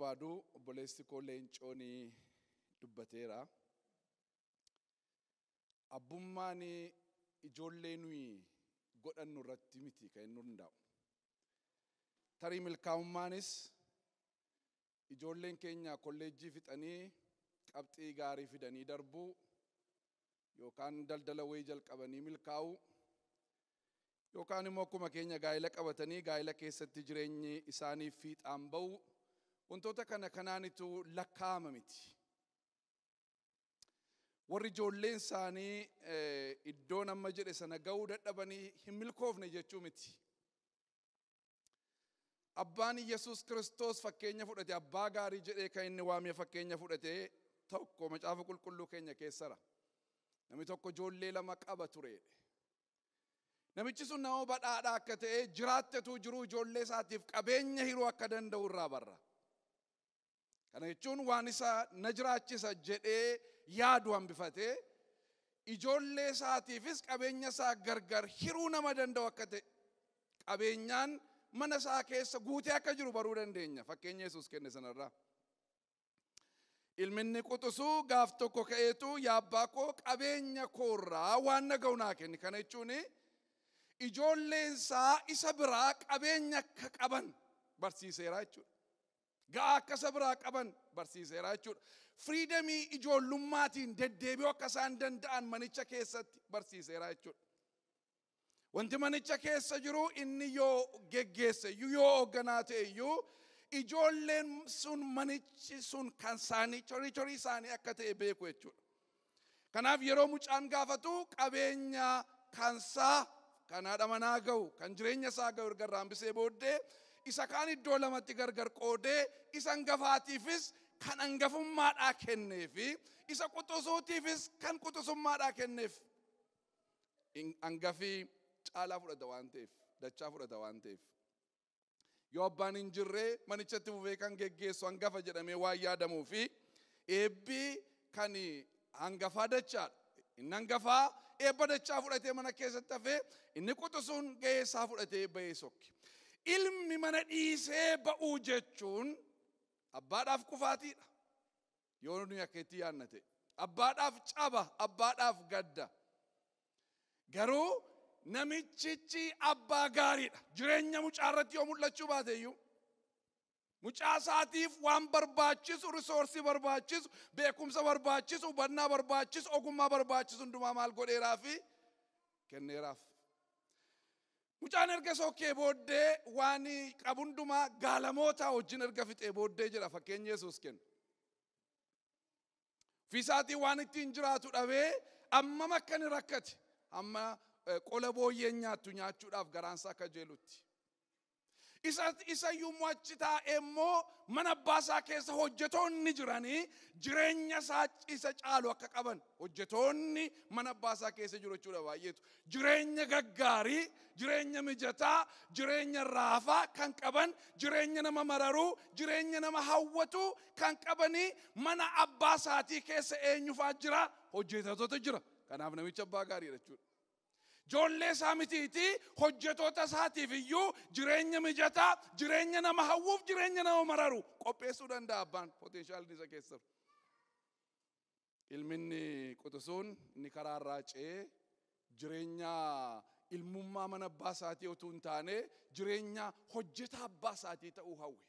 Barbaadu obboleessi koo Leencoon dubbateera. Abbummaan ijoollee nuyi godhannu irratti miti kan inni hundaa'u. Tarii milkaa'ummaanis ijoolleen keenya kolleejjii fixanii qabxii gaarii fidanii darbuu yookaan daldala wayii jalqabanii milkaa'uu yookaan immoo akkuma keenya gaa'ila qabatanii gaa'ila keessatti jireenyi isaanii fiixaan ba'u wantoota kana kanaanitu lakkaa'ama miti. Warri ijoolleen isaanii iddoo nama jedhe sana ga'uu dadhabanii hin milkoofne jechuu miti. Abbaan Yesuus Kiristoos fakkeenya fudhate, abbaa gaarii jedhee kan inni waamee fakkeenya fudhate tokko macaafa qulqulluu keenya keessara. Namni tokko ijoollee lama qaba ture. Namichi sun nama badhaadhaa akka ta'e jiraattetu jiru ijoollee isaatiif qabeenya hiruu akka danda'u irraa barra. Kana jechuun waan isa na jiraachisa jedhee yaadu hambifatee ijoollee isaatiifis qabeenya isaa gargar hiruu nama danda'u akka ta'e qabeenyaan mana isaa keessa guutee akka jiru baruu dandeenya fakkeenya Yesuus kenne sanarraa. Ilmi inni quxisuu gaaf tokko ka'eetu yaa abbaa koo qabeenya koorraa waan na ga'u naa kenni. Kana jechuun ijoolleen isaa isa biraa qabeenya akka qaban barsiiseera jechuudha. Ga'aa akka isa biraa qaban barsiiseera jechuudha. Firiidamii ijoollummaatiin deddeebi'uu akka isaan danda'an manicha keessatti barsiiseera jechuudha. Wanti manicha keessa jiru inni yoo geggeesse iyyuu yoo hoogganaa ta'e iyyuu ijoolleen sun manichi sun kan isaanii chorii isaanii akka ta'e beeku jechuudha. Kanaaf yeroo mucaan gaafatu qabeenya kansaa kan haadha manaa ga'u kan jireenya isaa ga'u erga irraa hambisee booddee isa kaan iddoo lamatti gargar qoodee isa hangafaatiifis kan hangafummaadhaa kenneefi isa quxisuutiifis kan quxisummaadhaa kenneef. Hangafii caalaa fudhata waan ta'eef, dachaa fudhata waan ta'eef. Yoo abbaan hin jirre manichatti fufee kan geggeessu hangafa jedhamee waan yaadamuu fi eebbi kan hangafaa dachaadha. Inni hangafaa eebba dachaa fudhatee mana keessatti hafee inni quxisuun ga'ee isaa fudhatee ba'ee sokke. Ilmi mana dhiisee ba'uu jechuun abbaadhaaf kufaatiidha. Yoo nuyi akka itti yaadna ta'e. Abbaadhaaf caba, abbaadhaaf gadda. Garuu namichichi abbaa gaariidha. Jireenya mucaa irratti yoo mul'achuu baate iyyuu mucaa isaatiif waan barbaachisu, risoorsii barbaachisu, beekumsa barbaachisu, hubannaa barbaachisu, ogummaa barbaachisu hundumaa maal godheeraa fi kenneeraaf. Mucaan erga sokkee booddee waan qabu hundumaa gaalamoota wajjin erga fixee booddee jedha fakkeenya Yesuus kennu. Ofii isaatii waan ittiin jiraatu dhabee ammam akka inni rakkate amma qola booyyeen nyaattu nyaachuudhaaf garaansaa akka jeelutti. Isa iyyuu achi taa'ee immoo mana abbaa isaa keessa hojjetoonni jiranii jireenya isaa isa caalu akka qaban hojjetoonni mana abbaa isaa keessa jiru jechuudha baay'eetu. Jireenya gaggaarii, jireenya mijataa, jireenya raafaa kan qaban, jireenya nama mararuu, jireenya nama hawwatu kan qabanii mana abbaa isaatii keessa eenyufaa jira? Hojjetoota jira. Kanaaf namicha abbaa gaariidha jechuudha. Ijoollee isaa mitiiti hojjetoota isaatiif iyyuu jireenya mijataa, jireenya nama hawwuuf, jireenya nama mararu qopheessuu danda'a abbaan poteenshaalli isa keessa jiru. Ilmi inni quxisuun inni karaa irraa ce'ee jireenya ilmummaa mana abbaa isaatii utuu hin taane jireenya hojjetaa abbaa isaatii ta'uu hawwe.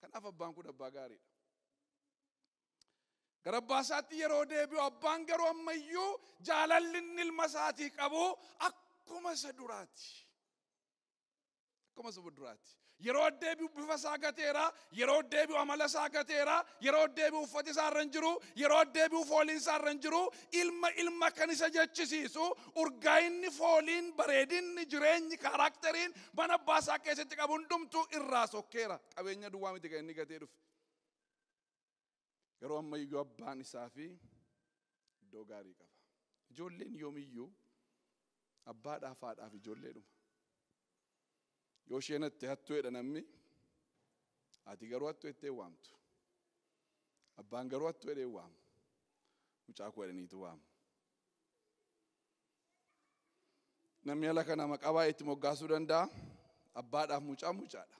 Kanaaf abbaan kun abbaa gaariidha. Gara abbaa isaatti yeroo deebi'u abbaan garuu ammayyuu jaalalli inni ilma isaatii qabu akkuma isa duraati. Akkuma isa duraati. Yeroo deebi'u bifa isaa gateera, yeroo deebi'u amala isaa gateera, yeroo deebi'u uffati isaa irra hin jiru, yeroo deebi'u fooliin isaa irra hin jiru, ilma ilma kan isa jechisiisu, urgaa'inni fooliin, bareedinni, jireenyi, kaaraakteriin mana abbaa isaa keessatti qabu hundumtuu irraa sokkeera. Qabeenya duwwaa miti kan inni gatee dhufe. Garuu ammayyuu abbaan isaa fi iddoo gaarii qaba. Ijoolleen yoomiyyuu abbaadhaaf haadhaaf ijoolleedhuma. Yoo isheen hatte hattuu jedha namni, ati garuu hattuu jettee waamtu. Abbaan garuu hattuu jedhee waamu. Mucaa koo jedhaniitu waamu. Namni ala kana maqaa baay'eetti moggaasuu danda'a. Abbaadhaaf mucaan mucaadha.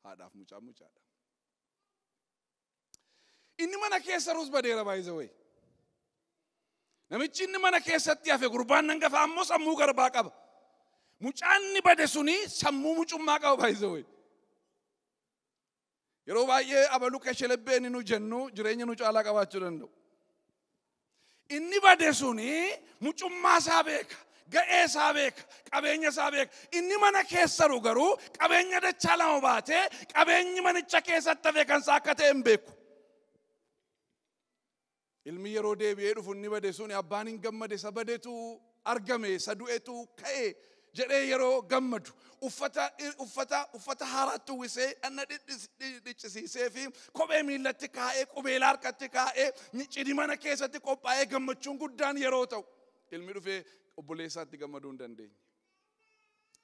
Haadhaaf mucaan mucaadha. Inni mana keessa ruus badeera baay'ee. Namichi inni mana keessatti hafe gurbaan hangafa ammoo sammuu garbaa qaba. Mucaan inni bade suni sammuu mucummaa qaba baay'ee. Yeroo baay'ee abaluu keshelebbee inni nu jennu jireenya nu caalaa qabaachuu danda'u. Inni bade suni mucummaa isaa beeka. Ga'ee isaa beeka, qabeenya isaa beeka. Inni mana keessa garuu qabeenya dachaa lama baatee qabeenyi manicha keessatti hafe kan isaa akka ta'e hin beeku. Ilmi yeroo deebi'ee dhufu inni bade suni abbaan hin gammade, isa badetu argame, isa du'etu ka'e jedhee yeroo gammadu uffata haaraatti uwwisee dhanna dhiccisiisee fi kophee miillatti kaa'ee qubeelaa harkatti kaa'ee cidhi mana keessatti qophaa'ee gammachuun guddaan yeroo ta'u ilmi dhufee obboleessaatti gammaduu hin dandeenye.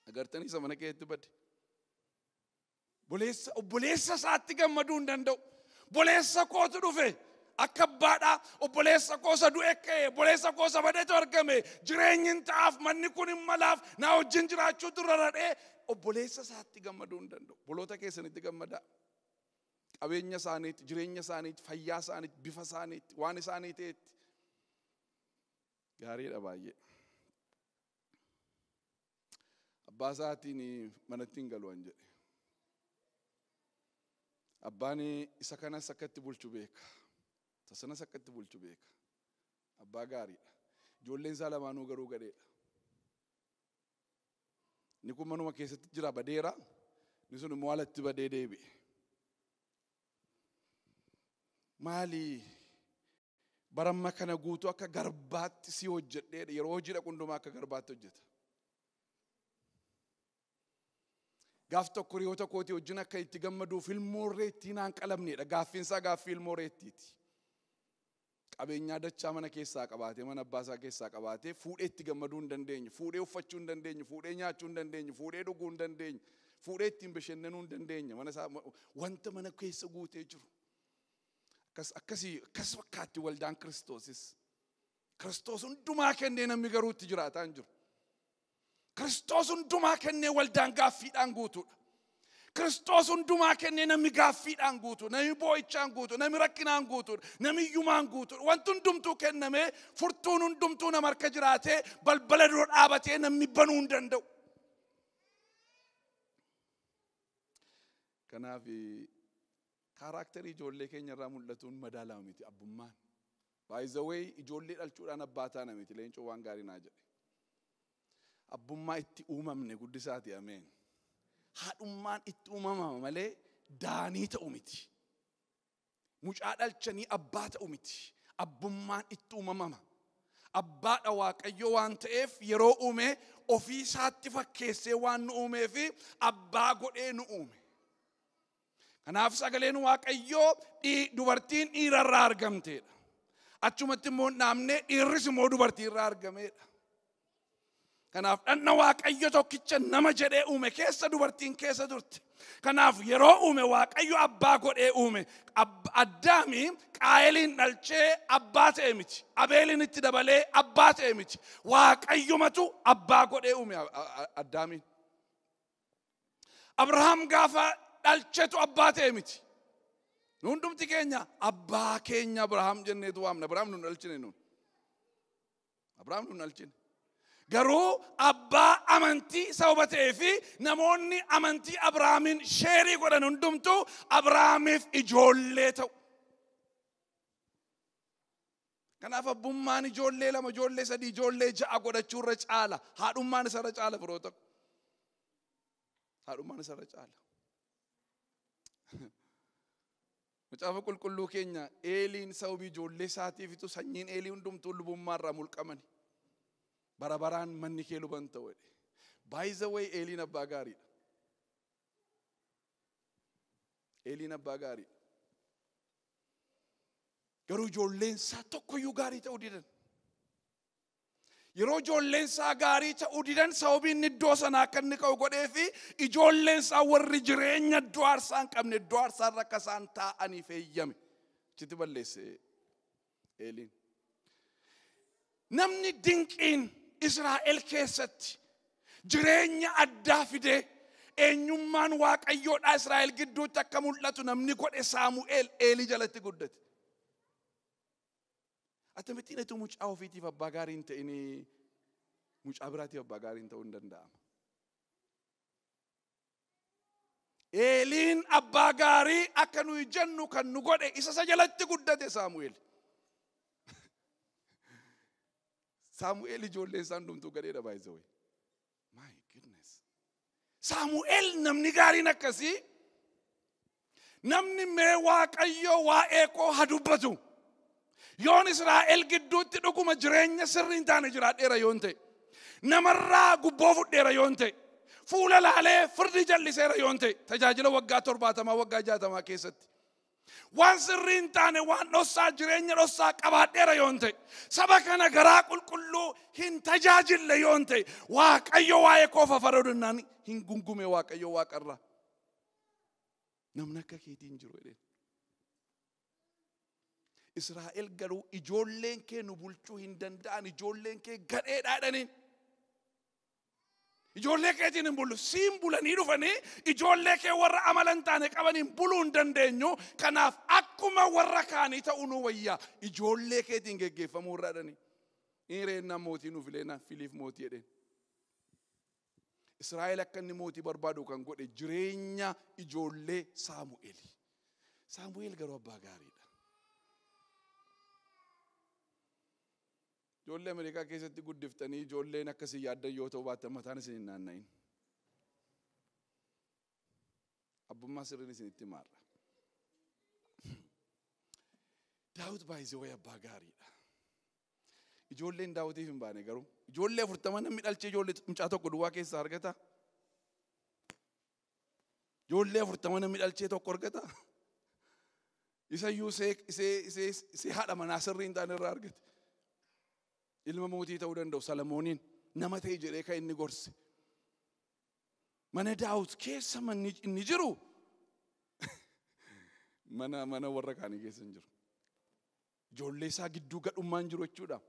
Agartanii isa mana keessatti bade. Obboleessa isaatti gammaduu hin danda'u. Obboleessa kootu dhufe akka abbaadhaa, obboleessa koo isa du'e ka'e, obboleessa koo isa badetu argame, jireenyi hin ta'aaf, manni kun hin malaaf, naa wajjin jiraachuu dura radhee obboleessa isaatti gammaduu hin danda'u. Obboloota keessanitti gammadaa. Qabeenya isaaniitti, jireenya isaaniitti, fayyaa isaaniitti, bifa isaaniitti, waan isaanii ta'etti. Gaariidha baay'ee. Abbaa isaatiin manatti hin galu an jedhe. Abbaan isa kanas akkatti bulchu beeka. Isa sanas akkatti bulchu beeka. Abbaa gaariidha. Ijoolleen isaa lamaanuu garuu gadheedha. Inni kun manuma keessatti jira badeera. Inni sun immoo alatti badee deebi'e. Maali baramma kana guutuu akka garbaatti si hojjedheedha. Yeroo hojii dhaqu hundumaa akka garbaatti hojjeta. Gaaf tokko hiriyoota kootii wajjin akka itti gammaduuf ilmoo reettii naan qalamneedha. Gaaffiin isaa gaaffii ilmoo reettiiti. Qabeenyaa dachaa mana keessaa qabaatee, mana abbaa isaa keessaa qabaatee fuudhee itti gammaduu hin dandeenye, fuudhee uffachuu hin dandeenye, fuudhee nyaachuu hin dandeenye, fuudhee dhuguu hin dandeenye, fuudhee ittiin bashannanuu hin dandeenye. Mana isaa wanta mana keessa guutee jiru. Akkas fakkaatti waldaan Kiristoosis. Kiristoos hundumaa kennee namni garuu itti jiraataa hin jiru. Kiristoos hundumaa kennee waldaan gaaffiidhaan guutuudha. Kiristoos hundumaa kennee namni gaaffiidhaan guutu, namni boo'ichaan guutu, namni rakkinaan guutuudha, namni hiyyumaan guutuudha. Wanti hundumtuu kennamee furtuun hundumtuu nama harka jiraatee balbala dura dhaabatee namni banuu hin danda'u. Kanaaf kaaraakterii ijoollee keenya irraa mul'atuun madaalama miti abbummaan. By the way, ijoollee dhalchuudhaan abbaa taana miti leencoo waan gaarii naa jedhe. Abbummaa itti uumamne guddisaati ameen. Haadhummaan itti uumamama malee daanii ta'u miti. Mucaa dhalchanii abbaa ta'u miti. Abbummaan itti uumamama. Abbaadha Waaqayyo waan ta'eef yeroo uume ofii isaatti fakkeessee waan nu uumee fi abbaa godhee nu uume. Kanaaf sagaleen Waaqayyoo dubartiin dhiirarraa argamteedha. Achumatti immoo hin dhaabne dhiirris immoo dubartiirraa argameedha. Kanaaf dhanna Waaqayyo tokkicha nama jedhee uume keessa dubartiin keessa turte. Kanaaf yeroo uume Waaqayyo abbaa godhee uume. Addaami Qaayeliin dhalchee abbaa ta'e miti. Abeeliin itti dabalee abbaa ta'e miti. Waaqayyomatu abbaa godhee uume Addaamiin. Abrahaam gaafa dhalchetu abbaa ta'e miti. Nu hundumti keenya abbaa keenya Abrahaam jenneetu waamna. Abrahaam nu dhalchine nuun. Abrahaam nu dhalchine. Garuu abbaa amantii sababa ta'ee fi namoonni amantii Abrahaamiin sheerii godhan hundumtuu Abrahaamiif ijoollee ta'u. Kanaaf abbummaan ijoollee lama, ijoollee sadii, ijoollee ja'a godhachuu irra caala. Haadhummaan isarra caala firoota. Haadhummaan isarra caala. Macaafa qulqulluu keenya Eeliin sababii ijoollee isaatiifitu sanyiin Eelii hundumtuu lubummaa irraa mulqamani. Bara baraan manni kee luban ta'u jedhe. By the way, Eeliin abbaa gaariidha. Eeliin abbaa gaariidha. Garuu ijoolleen isaa tokkoyyuu gaarii ta'uu didan. Yeroo ijoolleen isaa gaarii ta'uu didan sababii inni iddoo sanaa akka inni ka'u godhee fi ijoolleen isaa warri jireenya iddoo aarsaa hin qabne iddoo aarsaa irra akka isaan taa'aniif eeyyame. Achitti balleesse Eeliin. Namni dinqiin Israa'el keessatti jireenya addaa fidee eenyummaan Waaqayyoodhaa Israa'el gidduutti akka mul'atu namni godhe Saamu'eel Eelii jalatti guddate. Akkamittiin utuu mucaa ofiitiif abbaa gaarii hin ta'in mucaa biraatiif abbaa gaarii hin ta'uu hin danda'ama. Eeliin abbaa gaarii akka nuyi jennu kan nu godhe isa jalatti guddate Saamu'eel. Saamu'eel ijoolleen isaan hundumtuu gadheedha by the way. My goodness. Saamu'eel namni gaariin akkasii namni mee Waaqayyo waa'ee koo haa dubbatu. Yoon Israa'el gidduutti dhuguma jireenya sirrii hin taane jiraadheera yoon ta'e, namarraa gubboo fudheera yoon ta'e, fuula laalee firdii jalliseera yoon ta'e, tajaajila waggaa 70 waggaa 60 keessatti waan sirrii hin taane waan dhossaa jireenya dhossaa qabaadheera yoon ta'e, saba kana garaa qulqulluu hin tajaajille yoon ta'e, Waaqayyo waa'ee koo fafaradannaan hin gungume Waaqayyo waaqarraa. Namni akka keetii hin jiru jedheen. Israa'el garuu ijoolleen kee nu bulchuu hin danda'an, ijoolleen kee gadheedhaa jedhaniin. Ijoollee keetiin hin bullu, siin bulanii dhufanii ijoollee kee warra amala hin taane qabaniin buluu hin dandeenyu. Kanaaf akkuma warra kaanii ta'uu nu wayyaa ijoollee keetiin geggeeffamuu irraa jedhanii. Inni mootii nu fileenaa filiif mootii jedheen. Israa'el akka inni mootii barbaadu kan godhe jireenya ijoollee Saamu'eeli. Saamu'eel garuu abbaa gaariidha. Ijoollee Ameerikaa keessatti guddiftanii ijoolleen akkasii yaaddan yoo ta'u baattan mataan isin hin naanna'in. Abbummaa sirriin isinitti himaarra. Daawit baay'isee wayi abbaa gaariidha. Ijoolleen Daawitiif hin baane garuu ijoollee 40 namni dhalchee ijoollee mucaa tokko duwwaa keessaa argata. Ijoollee 40 namni dhalchee tokko argata. Isayyuu see haadha manaa sirrii hin taane irraa argate. Ilma mootii ta'uu danda'u Salamooniin nama ta'e jedhee kan inni gorse. Mana Daawit keessa manni inni jiru mana warra kaanii keessa hin jiru. Ijoollee isaa gidduu gadhummaan jiru jechuudha.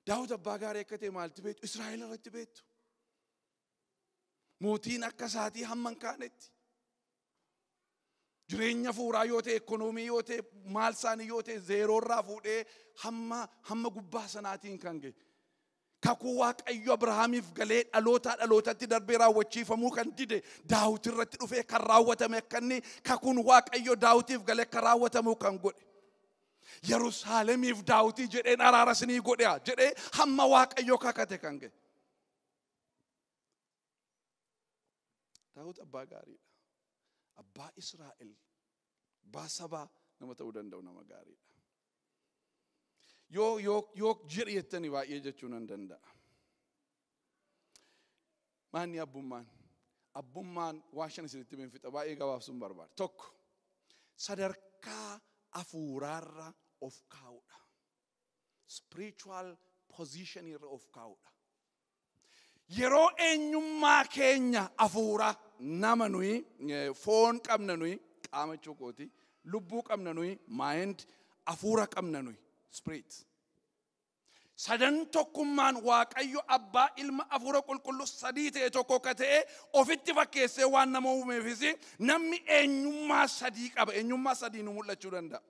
Daawit abbaa gaarii akka ta'e maalti beektu? Israa'el irratti beektu. Mootiin akka isaatii hamma hin kaanetti. Jireenya fuuraa yoo ta'e, ekonoomii yoo ta'e, maal isaanii yoo ta'e, zeeroorraa fuudhee hamma gubbaa sanaatiin kan ga'e. Kakuu Waaqayyo Abrahaamiif galee dhalootaa dhalootatti darbee raawwachiifamuu kan dide Daawit irratti dhufee kan raawwatame akka inni kakuun Waaqayyo Daawitiif galee akka raawwatamu kan godhe. Yerusaalemiif Daawitii jedheen araara isinii godhe jedhee hamma Waaqayyo kakate kan ga'e. Daawit abbaa gaariidha. Abbaa Israa'el, abbaa sabaa nama ta'uu danda'u nama gaariidha. Yoo jedhi jettanii baay'ee jechuu nan danda'a. Maanni abbummaan? Abbummaan waan shan isinitti hin fixa baay'ee gabaabsuun barbaada. Tokko, sadarkaa hafuuraarra of kaa'uudha. Spiritual position irra of kaa'uudha. Yeroo eenyummaa keenya hafuura nama nuyi foon qabna nuyi qaama cuuqooti, lubbuu qabna nuyi mind, hafuura qabna nuyi spirit. Sadan tokkummaan Waaqayyo abbaa ilma hafuura qulqulluu sadii ta'e tokko akka ta'e ofitti fakkeessee waan nama uumeefis namni eenyummaa sadii qaba. Eenyummaa sadii nu mul'achuu danda'a.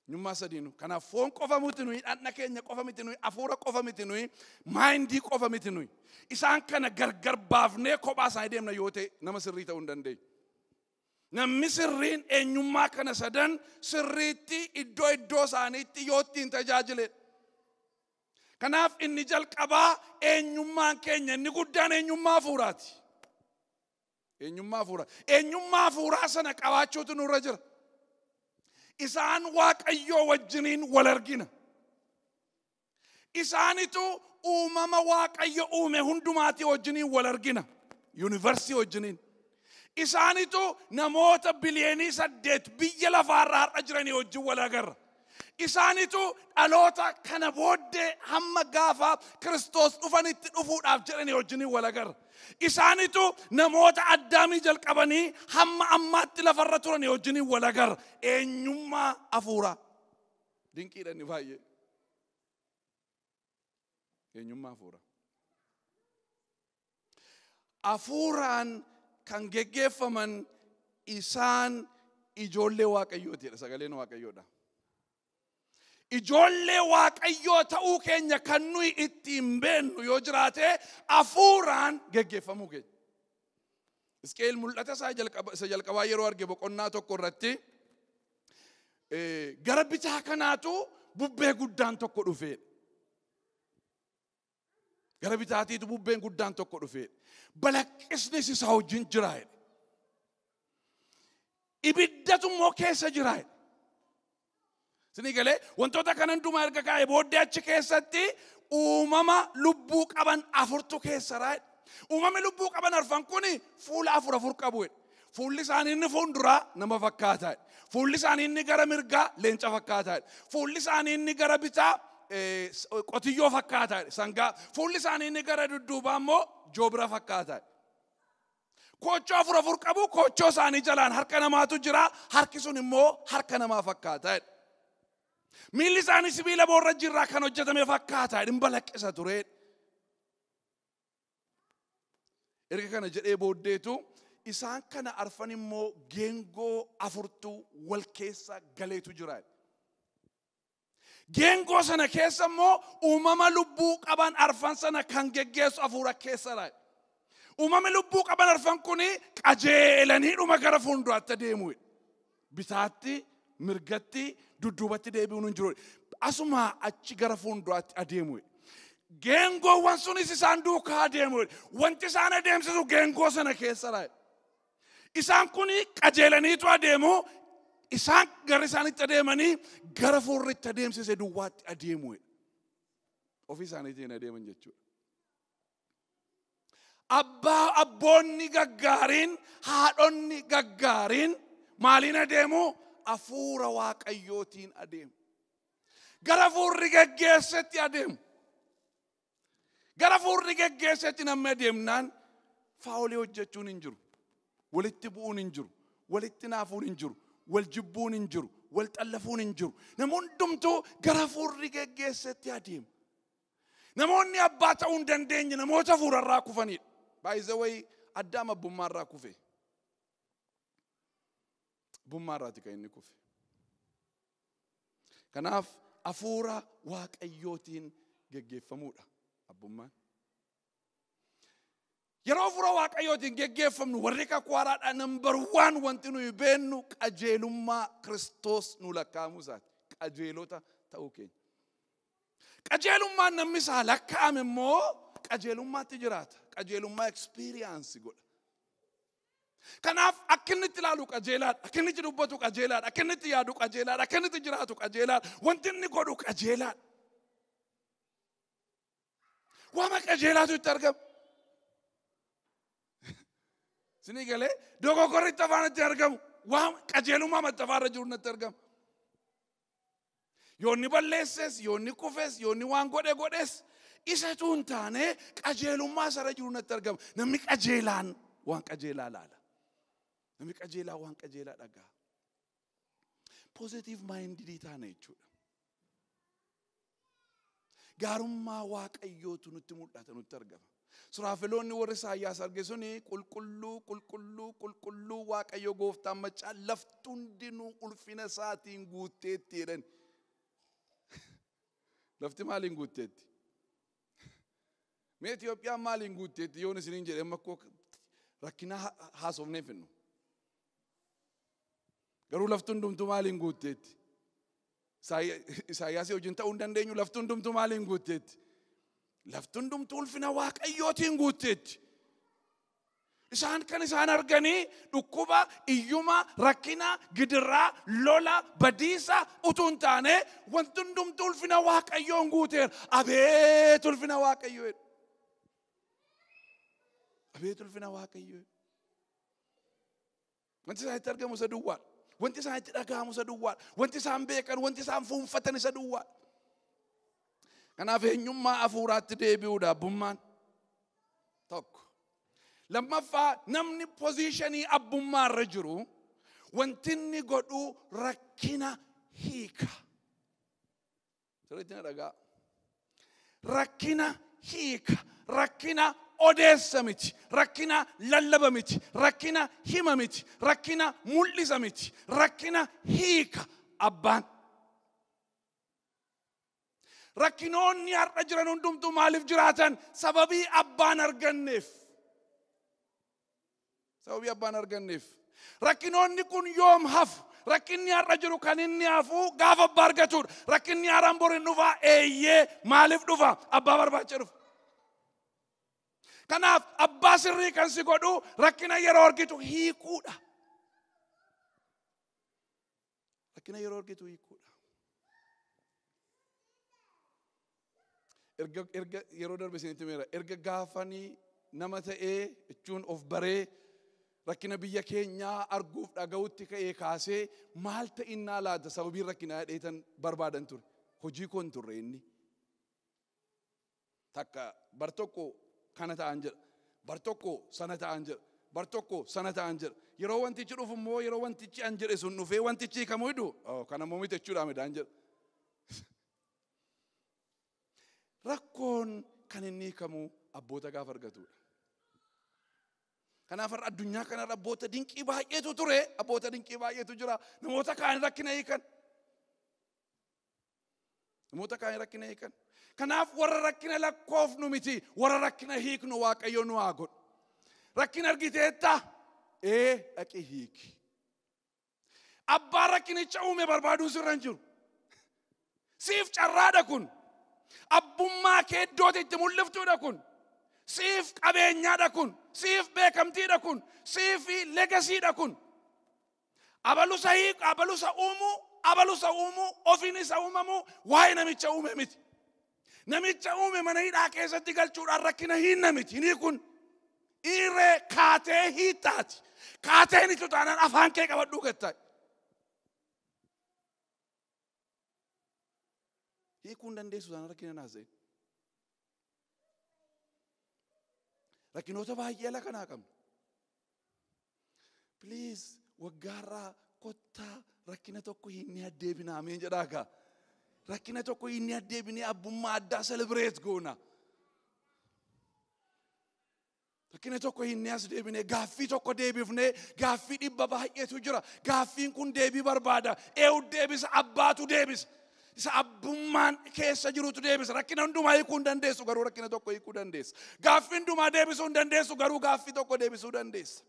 Eenyummaa sadii nu. Kanaaf foon qofa miti nuyi, dhaqna keenya qofa miti nuyi, hafuura qofa miti nuyi, maayindii qofa miti nuyi. Isaan kana gargar baafnee kophaa isaanii deemna yoo ta'e nama sirrii ta'uu hin dandeenyu. Namni sirriin eenyummaa kana sadan sirriitti iddoo iddoo isaaniitti yoo ittiin tajaajiledha. Kanaaf inni jalqabaa eenyummaan keenya inni guddaan eenyummaa hafuuraati. Eenyummaa hafuuraa. Eenyummaa hafuuraa sana qabaachuutu nurra jira. Isaan Waaqayyoo wajjiniin wal argina. Isaanitu uumama Waaqayyo uume hundumaatii wajjiniin wal argina. Yuunivarsii wajjiniin. Isaanitu namoota biliyoonii 8 biyya lafaarra har'a jiranii wajjin wal agarra. Isaanitu dhaloota kana booddee hamma gaafa Kiristoos dhufanitti dhufuudhaaf jedhanii wajjiniin wal agarra. Isaanitu namoota Addaamii jalqabanii hamma ammaatti lafarra turanii wajjiniin wal agarra. Eenyummaa hafuuraa. Dinqiidha inni baay'ee. Eenyummaa hafuuraa. Hafuuraan kan geggeeffaman isaan ijoollee Waaqayyooti jedha sagaleen Waaqayyoodha. Ijoollee Waaqayyoo ta'uu keenya kan nuyi ittiin beennu yoo jiraate hafuuraan geggeeffamuu keenya. Hisqeel mul'ata isaa jalqabaa yeroo arge boqonnaa 1 irratti gara bitaa kanaatu bubbee guddaan tokko dhufee. Gara bitaatiitu bubbeen guddaan tokko dhufee. Balaqqisnis isaa wajjin jira. Ibiddatu immoo keessa jira. Isinii galee wantoota kana hundumaa erga kaa'ee booddee achi keessatti uumama lubbuu qaban 4tu keessa jira. Uumamni lubbuu qaban arfan kun fuula 4 4 qabu. Fuulli isaanii inni fuulduraa nama fakkaata. Fuulli isaanii inni gara mirgaa leenca fakkaata. Fuulli isaanii inni gara bitaa qotiyyoo fakkaata. Sangaa. Fuulli isaanii inni gara dudduubaa immoo joobira fakkaata. Koochoo 4 4 qabu. Koochoo isaanii jalaan harka namaatu jira. Harki sun immoo harka namaa fakkaata. Miilli isaanii sibiila boorra jirraa kan hojjetame fakkaata. Hin balaqqisa ture. Erga kana jedhee booddeetu isaan kana arfan immoo geengoo 4tu wal keessa galeetu jira. Geengoo sana keessa immoo uumama lubbuu qaban arfan sana kan geggeessu hafuura keessa jira. Uumamni lubbuu qaban arfan kun qajeelanii dhuma gara fuulduraatti adeemu. Bitaatti, mirgatti, dudduubatti deebi'uun hin jiru. Asuma achi gara fuulduraatti adeemu. Geengoowwan sunis isaan duukaa adeemu. Wanti isaan adeemsisu geengoo sana keessa jira. Isaan kun qajeelaniitu adeemu. Isaan gara isaanitti adeemanii gara fuulritti adeemsise duwwaatti adeemu. Ofii isaaniitiin adeeman jechuudha. Abboonni gaggaariin, haadhonni gaggaariin maaliin adeemu? Hafuura Waaqayyootiin adeemu. Gara fuulri geggeessetti adeemu. Gara fuulri geggeessetti namni adeemnaan faawolii hojjechuun hin jiru. Walitti bu'uun hin jiru. Walitti naafuun hin jiru. Wal jibbuun hin jiru. Wal xallafuun hin jiru. Namoonni hundumtuu gara fuulri geggeessetti adeemu. Namoonni abbaa ta'uu hin dandeenye namoota hafuurarraa kufanidha. By the way, Addaam abbummaarraa kufe. Abbummaarraati kan inni kufe. Kanaaf hafuura Waaqayyootiin geggeeffamuudha abbummaan. Yeroo hafuura Waaqayyootiin geggeeffamnu warri kakuu haaraadhaa number 1 wanti nuyi beennu qajeelummaa Kiristoos nu lakkaa'amuu isaati. Qajeelota ta'uu keenya. Qajeelummaan namni isaa lakkaa'ame immoo qajeelummaatti jiraata. Qajeelummaa experience godha. Kanaaf akka inni itti ilaalu qajeelaadha. Akka inni itti dubbatu qajeelaadha. Akka inni itti yaadu qajeelaadha. Akka inni itti jiraatu qajeelaadha. Wanti inni godhu qajeelaadha. Waama qajeelaatu itti argama. Isinii galee dogoggorri itti afaan itti argamu. Waan qajeelummaa maxxafaarra jiru natti argama. Yoonni balleesses, yoonni kufes, yoonni waan godhe godhes isatu hin taane qajeelummaa isarra jiru natti argama. Namni qajeelaan waan qajeelaa laala. Namni qajeelaa waan qajeelaa dhaga'a. Positive minded taana jechuudha. Gaarummaa Waaqayyootu nutti mul'ata, nutti argama. Suraafeloonni warri Isaayyaas arge suni qulqulluu, qulqulluu, qulqulluu Waaqayyo gooftaan maccaa lafti hundinuu ulfina isaatiin guutteetti jedhan. Lafti maaliin guutteetti? Mee Itiyoophiyaan maaliin guutteetti yoon isiniin jedhe amma akkoo rakkina haasofnee finnu. Garuu lafti hundumtuu maaliin guutteetti? Isaayyaasii wajjin ta'uu hin dandeenyu. Lafti hundumtuu maaliin guutteetti? Lafti hundumtuu ulfina Waaqayyootiin guutteetti. Isaan kan isaan arganii dhukkuba, iyyuma, rakkina, gidiraa, lola, badiisa utuu hin taane wanti hundumtuu ulfina Waaqayyoon guuteera. Abeet ulfina Waaqayyoo jedhu. Abeet ulfina Waaqayyoo jedhu. Wanti isaan itti argamu isa duwwaadha. Wanti isaan itti dhaga'amu isa duwwaadha. Wanti isaan beekan, wanti isaan fuunfatan isa duwwaadha. Kanaaf eenyummaa hafuuraatti deebi'uudha abbummaan. Tokko. Lammaffaa namni pozishinii abbummaarra jiru wanti inni godhu rakkina hiika. Sirriitti na dhagaa. Rakkina hiika. Rakkina odeessa miti. Rakkina lallaba miti. Rakkina hima miti. Rakkina mul'isa miti. Rakkina hiika abbaan. Rakkinoonni har'a jiran hundumtuu maaliif jiraatan? Sababii abbaan arganneef. Sababii abbaan arganneef. Rakkinoonni kun yoom hafu? Rakkinni har'a jiru kan inni hafu gaafa abbaa argatuudha. Rakkinni haaraan bor hin dhufaa? Eeyyee. Maaliif dhufa? Abbaa barbaacha dhufa. Kanaaf abbaa sirrii kan si godhu rakkina yeroo argitu hiikuudha. Rakkina yeroo argitu hiikuudha. Erga yeroo darbe isinitti himeera. Erga gaafanii nama ta'ee jechuun of baree rakkina biyya keenyaa arguuf dhaga'utti ka'ee kaasee maal ta'innaa laata sababiin rakkinaa dheetan barbaadan ture. Hojii koo hin turre inni. Takka bar tokko kana ta'an jedha. Bar tokko sana ta'an jedha. Bar tokko sana ta'an jedha. Yeroo wantichi dhufu immoo yeroo wantichi an jedhe sun dhufee wantichi hiikamuu hidhu kana immoo miti jechuudha midhaan jedha. Rakkoon kan inni hiikamu abboota gaafa argatudha. Kanaaf har'a addunyaa kanarra abboota dinqii baay'eetu ture, abboota dinqii baay'eetu jira. Namoota kaan rakkina hiikan. Namoota kaan rakkina hiikan. Kanaaf warra rakkina lakkoofnu miti, warra rakkina hiiknu Waaqayyo nu haa godhu. Rakkina argiteetta? Ee, dhaqi hiiki. Abbaa rakkinicha uume barbaaduun sirra hin jiru. Siif carraadha kun. Abbummaa kee iddootti itti mul'iftuudha kun. Siif qabeenyaadha kun. Siif beekamtiidha kun. Siif legasiidha kun. Abalusa hiiku, abalusa uumuu, abalusa uumuu, ofiin isa uumamuu, waa'ee namicha uume miti. Namicha uume mana hidhaa keessatti galchuudhaan rakkina hinna miti. Inni kun irree kaatee hiittaati. Kaateen itti taanaan afaan kee qabadhuu gattaa. Hiikuu hin dandeessu taanaan rakkina naasa'e. Rakkinoota baay'ee ala kanaa qabna. Please waggaarraa kottaa rakkina tokko hin addeebinaa ameen jedhaa gaa. Rakkina tokko hin addeebinee abbummaa addaa celebrate goona. Rakkina tokko hin as deebinee gaaffii tokko deebifnee gaaffii dhibba baay'eetu jira. Gaaffiin kun deebii barbaada. Eewu deebisa, abbaatu deebisa. Isa abbummaan keessa jirutu deebisa. Rakkina hundumaa hiikuu hin dandeessu garuu rakkina tokko hiikuu dandeessa. Gaaffii hundumaa deebisuu hin dandeessu garuu gaaffii tokko deebisuu dandeessa.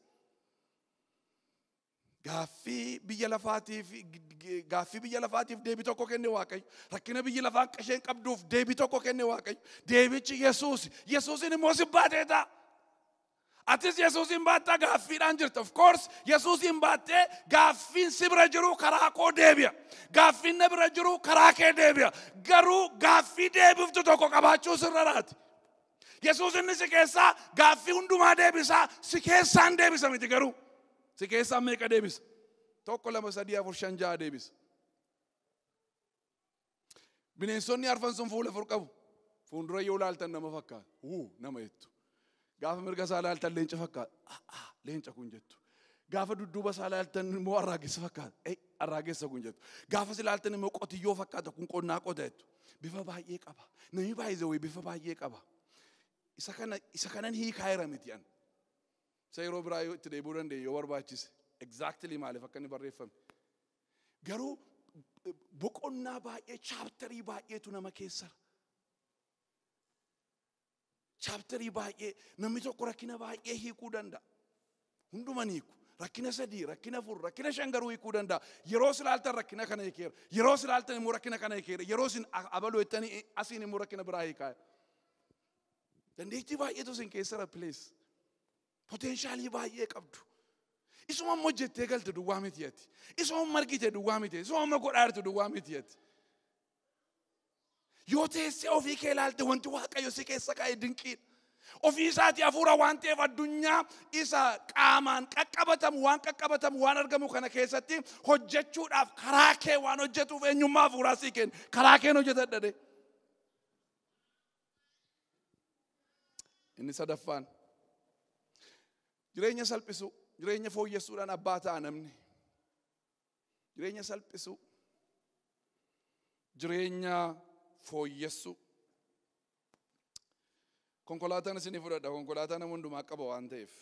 Gaaffii biyya lafaatiif deebii tokko kenne Waaqayyo. Rakkina biyya lafaa isheen qabduuf deebii tokko kenne Waaqayyo. Deebichi Yesuus. Yesuusin immoo si baatee ta'a. Atis Yesuusin baattaa gaaffiidhaan jirta. Of course Yesuusin baattee gaaffiin si bira jiru karaa koo deebi'a. Gaaffiin na bira jiru karaa kee deebi'a. Garuu gaaffii deebiftu tokko qabaachuu sirra laati. Yesuus inni si keessaa gaaffii hundumaa deebisaa si keessaan deebisa miti garuu. Si keessaan meeqa deebisa? 1 2 3 4 5 6 deebisa. Bineensonni arfan sun fuula afur qabu. Fuuldura yoo ilaaltan nama fakkaata. Nama jettu. Gaafa mirga isaa ilaaltan leenca fakkaata. Leenca kun jettu. Gaafa dudduuba isaa ilaaltan immoo arraagessa fakkaata. Arraagessa kun jettu. Gaafa ilaaltan immoo qotiyyoo fakkaata kun qonnaa qota jettu. Bifa baay'ee qaba. Namni baay'ee bifa baay'ee qaba. Isa kanan hiikaa jira miti an. Isa yeroo biraa yoo itti deebi'uu dandeenye yoo barbaachise. Exactly maaliif akka inni barreeffame. Garuu boqonnaa baay'ee chaaptarii baay'eetu nama keessa. Chaaptarii baay'ee namni tokko rakkina baay'ee hiikuu danda'a. Hunduman hiiku. Rakkina 3, rakkina 4, rakkina 5 garuu hiikuu danda'a. Yeroo ilaaltan rakkina kana hiikeera. Yeroo ilaaltan immoo rakkina kana hiikeera. Yeroo isin abaluu jettanii asiin immoo rakkina biraa hiikaa. Dandeettii baay'eetu isin keessara please. Poteenshaalii baay'ee qabdu. Isuma amma hojjettee galte duwwaa miti ati. Isuma amma argite duwwaa miti. Isuma amma godhaa jirtu duwwaa miti ati. Yoo teessee ofii kee ilaalte wanti Waaqayyo si keessa kaa'e dinqiidha. Ofii isaatii hafuura waan ta'eef addunyaa isa qaamaan qaqqabatamu waan qaqqabatamu waan argamu kana keessatti hojjechuudhaaf karaa kee waan hojjetuuf eenyummaa hafuuraa sii kenna. Karaa keen hojjetadha de. Inni sadaffaan jireenya salphisuu, jireenya fooyyessuudhaan abbaa ta'a namni. Jireenya salphisuu, jireenya fooyyessuu. Konkolaataan isinii fudhadha. Konkolaataa nama hundumaa qaba waan ta'eef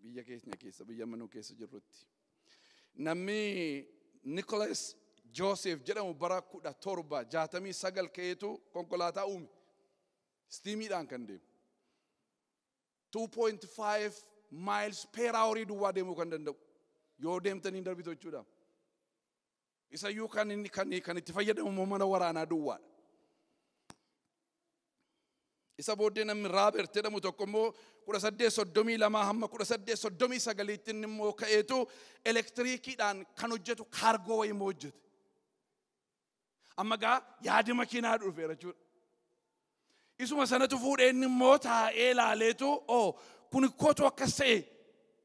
biyya keenya keessa, biyya manuu keessa jirrutti. Namni Nicholas Joseph jedhamu bara 1769 ka'eetu konkolaataa uume. Steamiidhaan kan deemu. 2.5 miles per hour duwwaa deemuu kan danda'u. Yoo deemtanii darbitu jechuudha. Isayyuu kan inni kan itti fayyadamu immoo mana waraanaa duwwaadha. Isa booddee namni Raabert jedhamu tokko immoo 1832 hamma 1839tti inni immoo ka'eetu elektiriikiidhaan kan hojjetu kaargoo wayii immoo hojjete. Amma gaa yaadi makiinaa dhufeera jechuudha. Isuma sanatu fuudhee inni immoo taa'ee ilaaleetu kun kootu akkas ta'e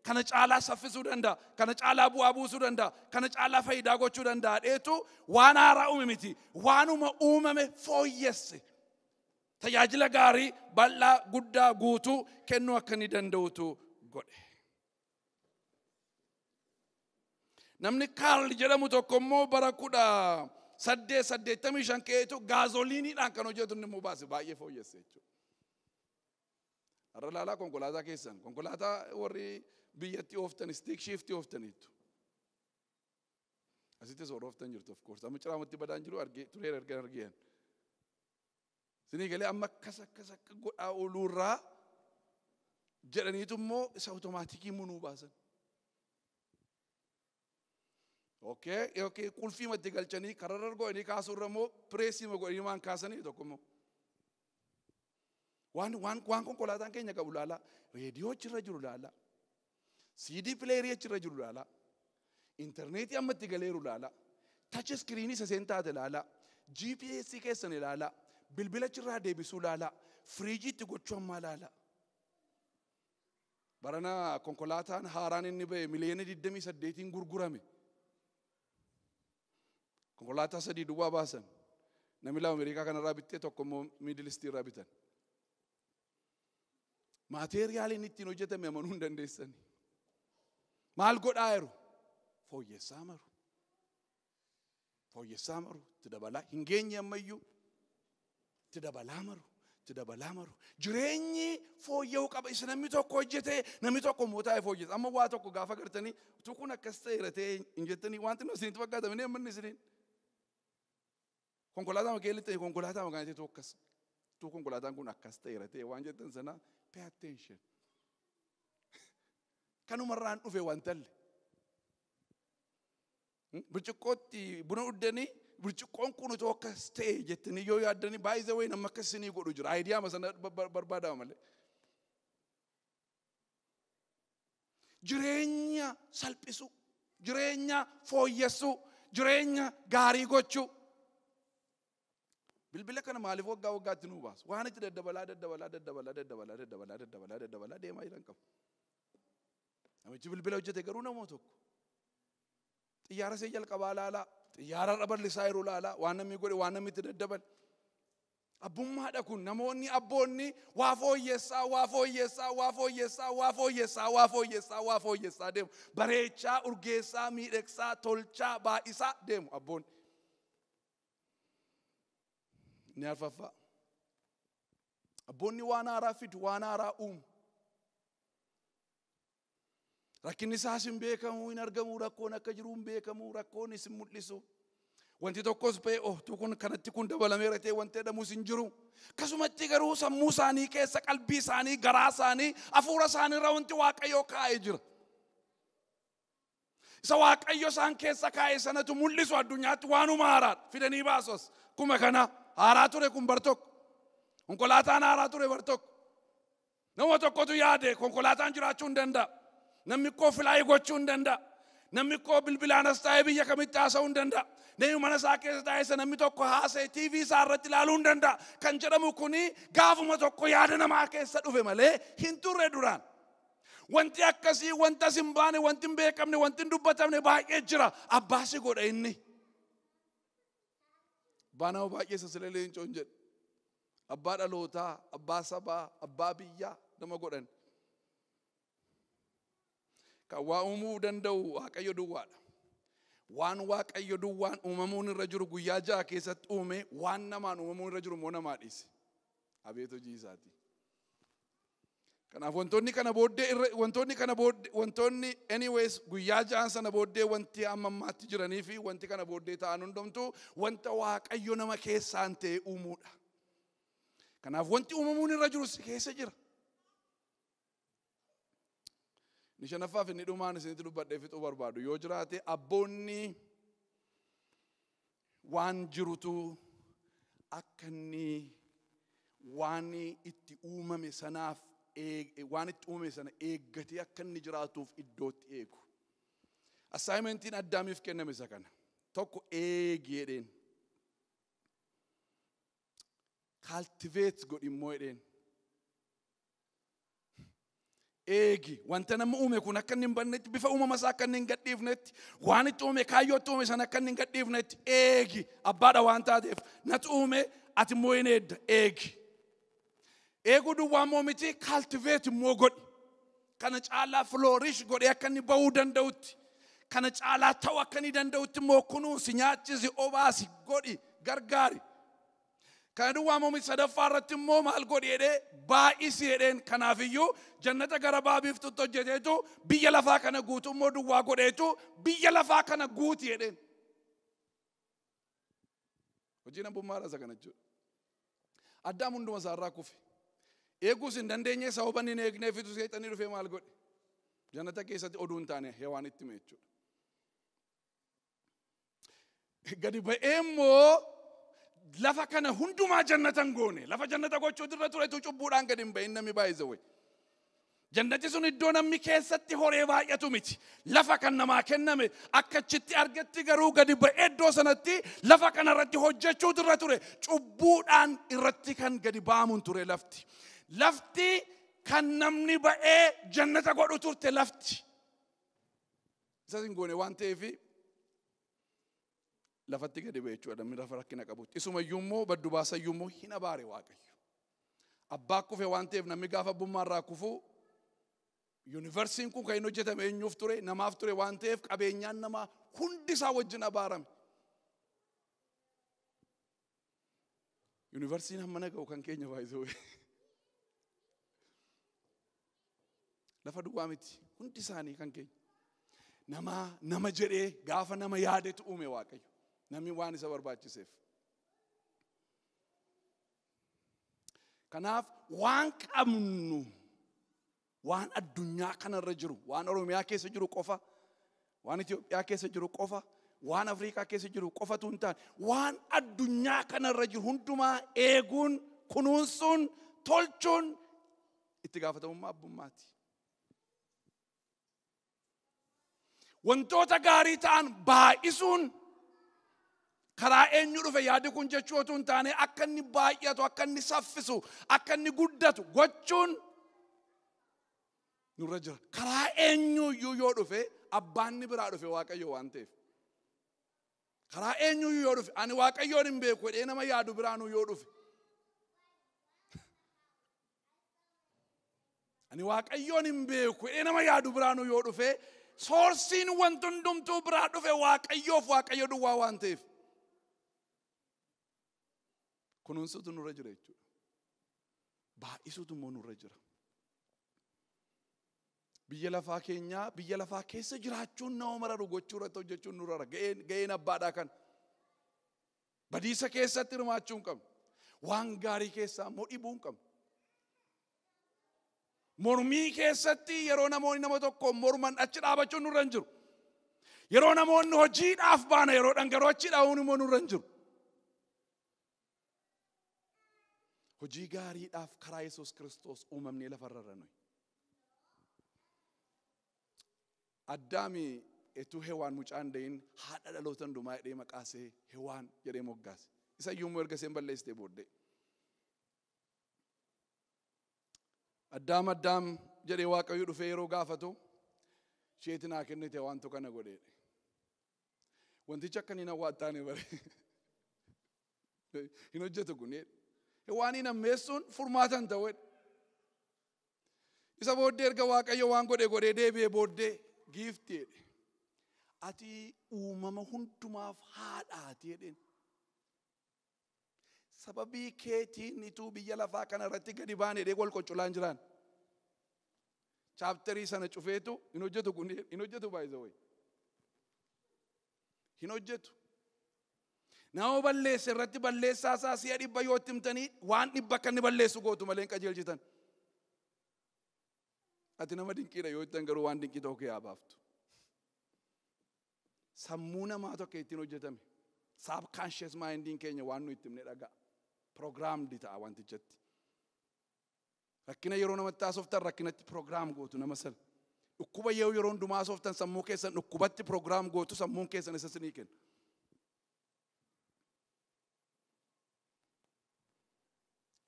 kana caalaa saffisuu danda'a, kana caalaa bu'aa buusuu danda'a, kana caalaa faayidaa gochuu danda'a dheetu waan haaraa uume miti, waanuma uumame fooyyesse. Tajaajila gaarii bal'aa guddaa guutuu kennuu akka inni danda'utu godhe. Namni Kaarl jedhamu tokko immoo bara 1885 ka'eetu gaazoliiniidhaan kan hojjetu inni immoo baase baay'ee fooyyesse jechuudha. Har'a ilaalaa konkolaataa keessan, konkolaataa warri biyyatti ooftan stick shift ooftaniitu. Asittis warra ooftan jirtu of course. Amma ciraamatti badaan jiru argee tureera ergan argeen. Sinii galee amma akkas akkas akka godhaa ooluurraa jedhaniitu immoo isa otomaatikii munuu baasan. Okay, okay, qulfii matti galchanii kararra godhanii kaasuurra immoo pireesii godhanii waan kaasanii tokko immoo. Waan konkolaataan keenya qabu laala, reediyoo achirra jiru laala, CD pileerii achirra jiru laala, intarneetii amma itti galeeru laala, touch screenii isa seen taate laala, GPS keessan ilaala, bilbila achirraa deebisuu laala, firiijii itti gochuu ammaa laala. Barana konkolaataan haaraan inni ba'e miliyoona 28 gurgurame. Konkolaataa 3 duwwaa baasan. Namni lama Ameerikaa kanarraa bittee tokko immoo Miidil Iistii irraa bitan. Maateeriyaaliin ittiin hojjetame amanuu hin dandeessani. Maal godhaa jiru? Fooyyessaa maru. Fooyyessaa maru. Itti dabalaa. Hin geenye ammayyuu. Itti dabalaa maru. Itti dabalaa maru. Jireenyi fooyya'uu qaba. Isa namni tokko hojjete, namni tokko immoo taa'ee fooyyessa. Amma waa tokko gaafa gartanii utuu kun akkas ta'eera ta'ee hin jettanii wanti nu isinitti fakkaata inni amma inni isiniin. Konkolaataa makeelli ta'e konkolaataa maqaan ta'e akkas. Utuu konkolaataan kun akkas ta'eera ta'e waan jettan sana pay attention. Kanumarraan dhufe wantalli. Burcuqqootti buna dhuddanii burcuqqoon kun utuu akkas ta'e jettanii yoo yaaddanii baay'ee wayii nama akkas isinii godhu jira. Aayidiyaa sana barbaadama malee. Jireenya salphisuu, jireenya fooyyessuu, jireenya gaarii gochuu. Bilbila kana maaliif waggaa waggaatti nuu baasu? Waan itti daddabalaa daddabalaa daddabalaa daddabalaa daddabalaa daddabalaa daddabalaa deemaa jiran qabu. Namichi bilbila hojjete garuu nama tokko. Xiyyaara see jalqabaa laalaa, xiyyaara irra bal'isaa jiru laalaa, waan namni godhe, waan namni itti daddabale. Abbummaadha kun namoonni abboonni waa fooyyessaa, waa fooyyessaa, waa fooyyessaa, waa fooyyessaa, waa fooyyessaa, waa fooyyessaa deemu. Bareechaa, urgeessaa, miidhagsaa, tolchaa, baay'isaa deemu abboonni. Inni arfaffaa. Abboonni waan haaraa fidu, waan haaraa uumu. Rakkinni isaas hin beekamu, hin argamu, rakkoon akka jiru hin beekamu, rakkoon isin mul'isu. Wanti tokkos ba'e ohtuu kun kanatti kun dabalameera ta'e wanti jedhamus hin jiru. Akkasumatti garuu sammuu isaanii keessa qalbii isaanii, garaa isaanii, hafuura isaanii irra wanti Waaqayyoo kaa'ee jira. Isa Waaqayyo isaan keessa kaa'e sanatu mul'isu addunyaatti waanuma haaraadha. Fidanii baasos. Kuma kana haaraa ture kun bar tokko. Konkolaataan haaraa ture bar tokko. Nama tokkotu yaade konkolaataan jiraachuu hin danda'a. Namni koo filaayii gochuu hin danda'a. Namni koo bilbilaan as taa'ee biyya kamitti haasa'uu hin danda'a. Namni mana isaa keessa taa'ee isa namni tokko haasa'e TV isaa irratti ilaaluu hin danda'a. Kan jedhamu kuni gaafuma tokko yaada namaa keessa dhufe malee hin turre duraan. Wanti akkasii wanta hin baane, wanti hin beekamne, wanti hin dubbatamne baay'ee jira. Abbaasi godha inni. Abbaa nama baay'ee sasilee leencoon jedhe. Abbaa dhalootaa, abbaa sabaa, abbaa biyyaa nama godhan. Kan waa uumuu danda'u Waaqayyo duwwaadha. Waan Waaqayyo duwwaan uumamuun irra jiru guyyaa 6 keessatti uume, waan namaan uumamuun irra jiru immoo namaa dhiise. Abeet hojii isaati. Kanaaf wantoonni kana booddee wantoonni kana booddee wantoonni anyways guyyaa ja'an sana booddee wanti amma ammaatti jiranii fi wanti kana booddee ta'an hundumtuu wanta Waaqayyo nama keessaan ta'e uumuudha. Kanaaf wanti uumamuun irra jiru si keessa jira. Inni shanaffaaf inni dhumaan isinitti dubbadhee fixuu barbaadu yoo jiraate abboonni waan jirutu akka inni waan itti uumame sanaaf waan itti uumame sana eeggatee akka inni jiraatuuf iddootti eegu. Assignmentiin Addaamiif kenname isa kana. Tokko eegi jedheen. Cultivate godhi immoo jedheen. Eegi wanta nama uume kun akka inni hin badnetti bifa uumama isaa akka inni hin gadhiifnetti waan itti uume kaayyoo itti uume sana akka inni hin gadhiifnetti eegi abbaadha waan taateef natu uume ati immoo hin eedda eegi. Eeguu duwwaa immoo miti cultivate immoo godhi. Kana caalaa flourish godhee akka inni bahuu danda'utti kana caalaa ta'uu akka inni danda'utti immoo kunuunsi nyaachisi obaasi godhi gargaari. Kana duwwaa immoo miti sadaffaa irratti immoo maal godhi jedhee baay'isi jedheen. Kanaafiyyuu jannata gara ba'a biiftuutti hojjeteetu biyya lafaa kana guutuu immoo duwwaa godheetu biyya lafaa kana guuti jedheen. Hojiin abbummaadha isa kana jechuudha. Addaam hunduma isaarraa kufe. Eeguus hin dandeenye sababa inni hin eegneefitu seexanni dhufee maal godhe? Jannata keessatti oduu hin taane Hewaanitti hime jechuudha. Gadi ba'ee immoo lafa kana hundumaa jannata hin goone. Lafa jannata gochuutu irra turetu cubbuudhaan gadi hin ba'in namni baay'ise wayi. Jannati sun iddoo namni keessatti horee baay'atu miti. Lafa kan namaa kenname akka achitti argatti garuu gadi ba'ee iddoo sanatti lafa kanarratti hojjechuutu irra ture. Cubbuudhaan irratti kan gadi ba'amuun ture lafti. Lafti kan namni ba'ee jannata godhu turte lafti. Isas hin goone waan ta'eef lafatti gadi ba'e jechuudha namni lafa rakkina qabutti. Isumayyuu immoo baddu baasayyuu immoo hin abaare Waaqayyo. Abbaa kufe waan ta'eef namni gaafa abbummaarraa kufu yuunivarsiin kun kan inni hojjetame eenyuuf ture namaaf ture waan ta'eef qabeenyaan namaa hundi isaa wajjin abaarame. Yuunivarsiin hammana ga'u kan keenya baay'isuu. Lafa duwwaa miti hundi isaanii kan keenya. Nama nama jedhee gaafa nama yaadetu uume Waaqayyo. Namni waan isa barbaachiseef. Kanaaf waan qabnu waan addunyaa kanarra jiru waan Oromiyaa keessa jiru qofa waan Itoophiyaa keessa jiru qofa waan Afrikaa keessa jiru qofatu hin taane waan addunyaa kanarra jiru hundumaa eeguun kunuunsuun tolchuun itti gaafatamummaa abbummaati. Wantoota gaarii ta'an baay'isuun karaa eenyu dhufe yaadi kun jechuu otoo hin taane akka inni baay'atu akka inni saffisu akka inni guddatu gochuun nurra jira. Karaa eenyuyyuu yoo dhufe abbaan ni biraa dhufe Waaqayyo waan ta'eef. Karaa eenyuyyuu yoo dhufe ani Waaqayyoon hin beeku jedhee nama yaadu biraanuu yoo dhufe. Ani Waaqayyoon hin beeku jedhee nama yaadu biraanuu yoo dhufe soorsiin wanti hundumtuu biraa dhufe Waaqayyoof Waaqayyo duwwaa waan ta'eef. Kunuunsutu nurra jira jechuudha. Baay'isuutu immoo nurra jira. Biyya lafaa keenyaa biyya lafaa keessa jiraachuun nama mararu gochuu irratti hojjechuun nurra jira. Ga'een abbaadhaa kana. Badiisa keessatti hirmaachuu hin qabnu. Waan gaarii keessaa immoo dhibuu hin qabnu. Mormii keessatti yeroo namoonni nama tokko morman achi dhaabachuun nurra hin jiru. Yeroo namoonni hojiidhaaf baana yeroo dhangaroo achi dhaabuun immoo nurra hin jiru. Hojii gaariidhaaf karaa Yesuus Kiristoos uumamnee lafarra irra nuyi. Addaami etuu Hewaan mucaan da'in haadha dhaloota hundumaa jedhee maqaasee Hewaan jedhee moggaase. Isa iyyuu immoo erga isheen balleessitee booddee. Addaam Addaam jedhee Waaqayyo dhufee yeroo gaafatu isheeti naa kennite wantu kana godheedhe. Wantichi akka inni hawwaataane bare. Hin hojjetu kun jedhe. Hewaan hin ammeessuun furmaata hin ta'u jedhe. Isa booddee erga Waaqayyo waan godhe godhee deebi'ee booddee giifti jedhe. Ati uumama hundumaaf haadhaati jedheen. Sababii keetiin ituu biyya lafaa kana irratti gadi baane jedhee wal qoccolaan jiraan. Chapterii sana cufeetu hin hojjetu kun hin hojjetu by the way. Hin hojjetu. Nama balleesse irratti balleessaa isaa si'a 100 yoo itti himtanii waan 100 akka inni balleessu gootu malee hin qajeelchitan. Ati nama dinqiidha yoo jettan garuu waan dinqii tokko yaa baaftu. Sammuu namaa tokko ittiin hojjetame. Subconscious mindiin keenya waan nu itti himne dhaga'a. Programmed ta'a wantichatti. Rakkina yeroo namatti haasoftan rakkinatti program gootu nama sana. Dhukkuba yeroo hundumaa haasoftan sammuu keessan dhukkubatti program gootu sammuun keessan isa sinii kenna.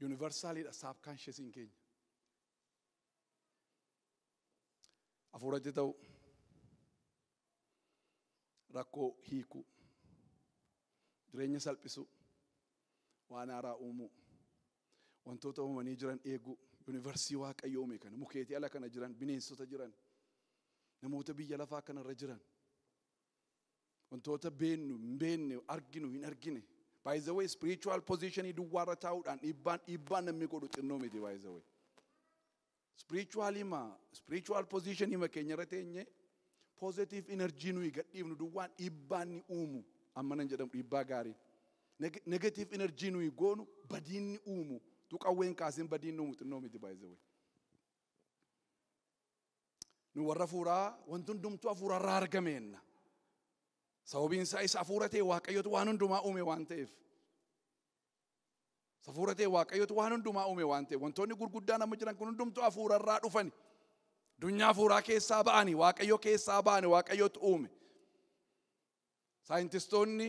Universalidha subconsciousiin keenya. Hafuuratti ta'u rakkoo hiikuu, jireenya salphisuu, waan haaraa uumuu, wantoota uumamanii jiran eeguu, yuunivarsii Waaqayyoo uume kana, mukeetii ala kana jiran, bineensota jiran, namoota biyya lafaa kanarra jiran, wantoota beennu, hin beekne, arginu, hin argine. By the way, spiritual position duwwaarra taa'uudhaan dhiibbaan namni godhu xinnoo miti by the way. Spiritual position hima keenya irra teenye positive energy nuyi gadhiifnu duwwaan dhiibbaan ni uumu. Amma nan jedhamu dhiibbaa gaarii. Negative energy nuyi goonu badiin ni uumu. Tuqawween kaasiin badiin ni uumu xinnoo miti by the way. Nu warra hafuuraa wanti hundumtuu hafuurarraa argameenna. Sababiin isaa isa hafuura ta'e Waaqayyotu waan hundumaa uume waan ta'eef. Hafuura ta'e Waaqayyotu waan hundumaa uume waan ta'eef. Wantoonni gurguddaan amma jiran kun hundumtuu hafuurarraa dhufani. Dunyaa hafuuraa keessaa ba'ani, Waaqayyo keessaa ba'ani, Waaqayyotu uume. Saayintistoonni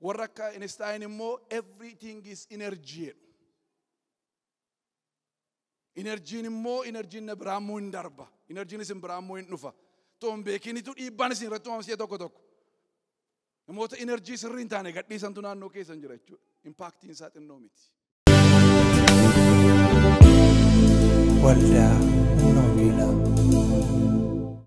warra akka Einstein immoo everything is energy jedhu. Enerjiin immoo enerjiin na biraa immoo hin darba. Enerjiin isin biraa immoo hin dhufa. Toon beekinitu dhiibbaan isin irratti uumamsiise tokko tokko. Namoota enerjii sirrii hin taane gadhiisantu naannoo keessan jira jechuudha. Impaaktiin isaa xinnoo miti. Waldaa Humna Wangeelaa.